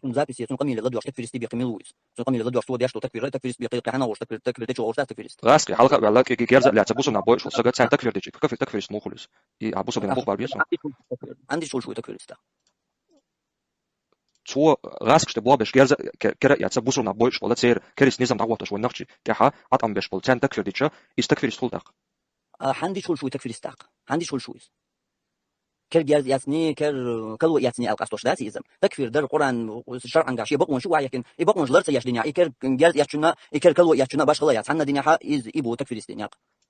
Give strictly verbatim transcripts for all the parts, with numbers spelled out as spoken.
Цун запись, цун къамеле ладош такфиристи бекъи милуис. Цун къамеле ладош цо деш то такфир, такфирист бекъи, къе хьана ош такфир, такфир, течо ош такфирист. Гъаски, хьалха вала, кеги герза ляца бусурна бойш, сага цан такфир дечи, кафир такфирист мухулис. И а бусурбина бух бар беса. Анди чул шуй такфириста. Цо гъаскаште бобеш герза ке-, кера яца бусурна бойш, вала цер, керис низам дагъоташ вон нахчи, тяха, атам беш бол, цан такфир деча, из такфирист хул так. А, хьанди чул шуй такфириста. Хьанди чул шуй. Кер герз яцни, кер, э, кало яцни алкъастош дац изам. Такфир дар Къуран, э, шаръанга ши бакъон шу ваякин. И бакъон ларца яш диня, и кер герз ячуна, и кер кало ячуна башхала яц. Ханна диня ха из и бу такфирист диня.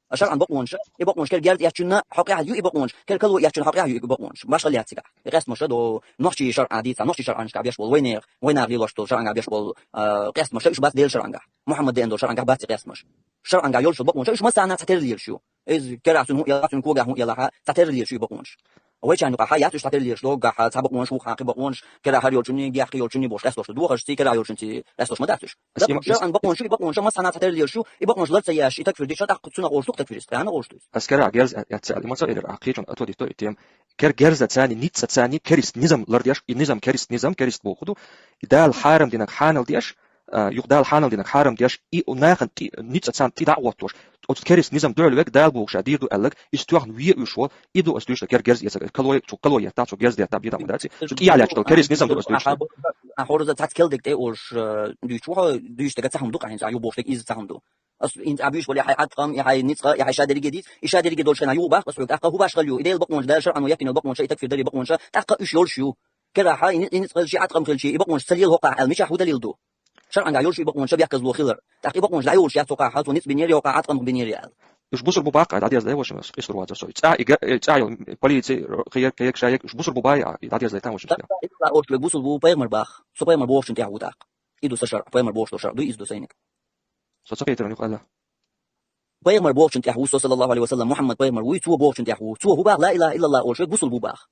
А шаръан бакъон ша, и бакъон кер герз ячуна хакъя ю и бакъон. Кер кало ячуна хакъя ю и бакъон. Башхала яц цига. И къест маша до, нохчи шаръа дица, нохчи шаръан ка беш бол, вайнех, вайнах лилош то шаръанга беш бол, э, къест маша, уш бац дел шаръанга. Мухаммад ден до шаръанга бац къест маша. Шаръанга йолшу бакъон ша, уш масана цатер лиршу. Из кера сун ху яла, сун кога ху яла ха, цатер лиршу бакъонш. Вай чан ха яц уш цатер лирш, лога ха, ца бакъонш, ху ха, хи бакъонш, кера хар йолчуни, гяхи йолчуни бош, къестош, духаш ци, кера йолчун ци, къестош ма дацуш. Ас има-, Шаръан бакъонш, и бакъонш, масана цатер лиршу, и бакъонш ларца яш, и такфир дича, так цуна орштук такфирист, къана орштук. Ас кера герз, я цали, ма ца ирер, а, кечун, а то ди то и тем. Кер герза цани, ницца цани, керист низам лардеш, и низам керист низам, керист бу худу, и дал харам динак ханал деш, а, юх дал ханал динак харам деш, и у нахан ти, ницца цан ти дагъоттош. От керист низам дуьль век, дал бухша, дир ду аллак, из тёхн ве уьш вол, и ду ас дуьшта кер герз яцаг, калой, цу калой ятта, цу герз ятта, бида ма даци. Цу киял ячтал, керист низам ду ас дуьшта. А хорза цац келдек те ош, э, дуьч, ваха дуьшта га цахам ду, къахин, а ю боштек из цахам ду. Ас ин абиш боли хай аткъам, я хай ницкъа, я хай шадериге диц, и шадериге дольшена ю бах, ас хук, ахка ху башхал ю, и дел бакъонш, дал шаръан ва якин бакъонш, и такфир дари бакъонш, такъа уьш йолш ю. Кера ха, и ни-, и ницкъа ши аткъам хилчи, и бакъонш цалил хока, ал мича ху далил ду. Шаръанга йолш и бакъонш бяхказ ло хилар. Так и бакъонш дай йолш я цока, ха, цо ниц бинери, хока аткъам бинери ал. Уж бусур бу бакъа, дадяз дай вошим, ис руаза сой. Ца и га-, э, ца йол, полици, ро-, хаяк, хаяк, шаяк, уж бусур бу бай, а, и дадяз дай там вошим. Так, ила оршле бусур бу пайгмар бах. Со пайгмар бохчин тя ву так. Иду са шар, пайгмар бохш то шар, ду из ду сайник. Со ца пейтер нюх Аллах. Пайгмар бохчин тя ву, со саллаллаху алейхи ва саллам, Мухаммад пайгмар ву, цо бохчин тя ву. Цо ху бах, ла илаха иллаллах оршле бусур бу бах.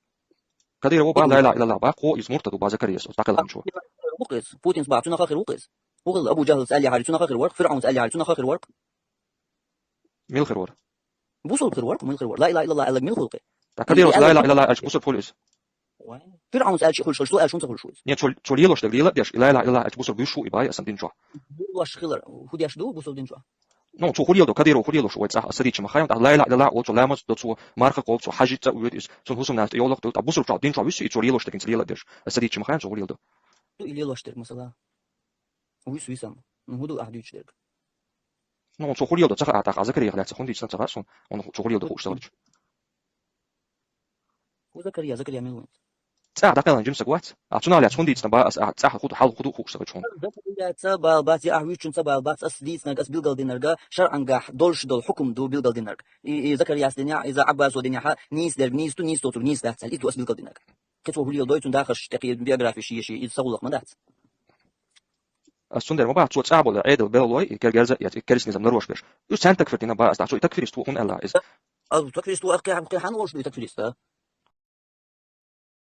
Кадиров ба, ла илаха иллаллах ба, хо из муртад ба, Закарияс, оз такъал ханчо. Вукъис, Путинс ба, цуна хахир вукъис. Вукъис Абу Джахлс али хари, цуна хахир варх, Фиръаунс али хари, цуна хахир варх. Мил хир вар? Бусул хир варх, мил хир вар. Ла илаха иллаллах аллаг мил хулкъи. Так, Кадиров, ла илаха иллаллах алч бусул хулис. Фиръаунс алч хулш, хулш, алч хулш хулш. Не, чо, чо лилош даг лила деш, ла илаха иллаллах алч бусул бушу и бай, асан дин чо. Булаш хилар, худяш ду, бусул дин чо. Ну, цо хулил до, Кадиров хулил шо, вай цаха садичи махаем, а ла илаха иллаллах ол, цо ламаз до, цо марха кол, цо хажи ца уйд ис, цо хусум нас йолок до, а бусур чо, дин чо виси, и цо лилош тагин цо лила деш. А садичи махаем, цо хулил до. Ду и лилош терк, масала. Вис висам. Ну, худу ахдуч терк. Ну, цо хулил до, цаха атаха, Закария хляца, хунди цна цаха сун, он цо хулил до, хуш цаха. Ху Закария, Закария милуин. Ца дакъалан жимса гвац. А цуна ляц хундицна ба, а ца худ хал худу хукса чун. Закария ца бал бац, я ахвичун ца бал бац, ас дицна, ас билгал динарга, шаръанга, дольш дол хукум ду билгал динарга. И, и Закария с диня, и за Аббас о диня ха, нис дерг, нис ту, нис ту, нис дац, и ту ас билгал динарга. Кецо хулил дойцун дахаш, таки биография ши, ши, и сагулах ма дац. Ас цундер ма ба, цо цӀа бола Ӏедал беллой, и кергерза, я керис низам ларош беш. Уж цан такфир дина ба, ас цо и такфирист ву хун Аллах из. А такфирист ву ахке хам ке хан волш ду и такфирист, а?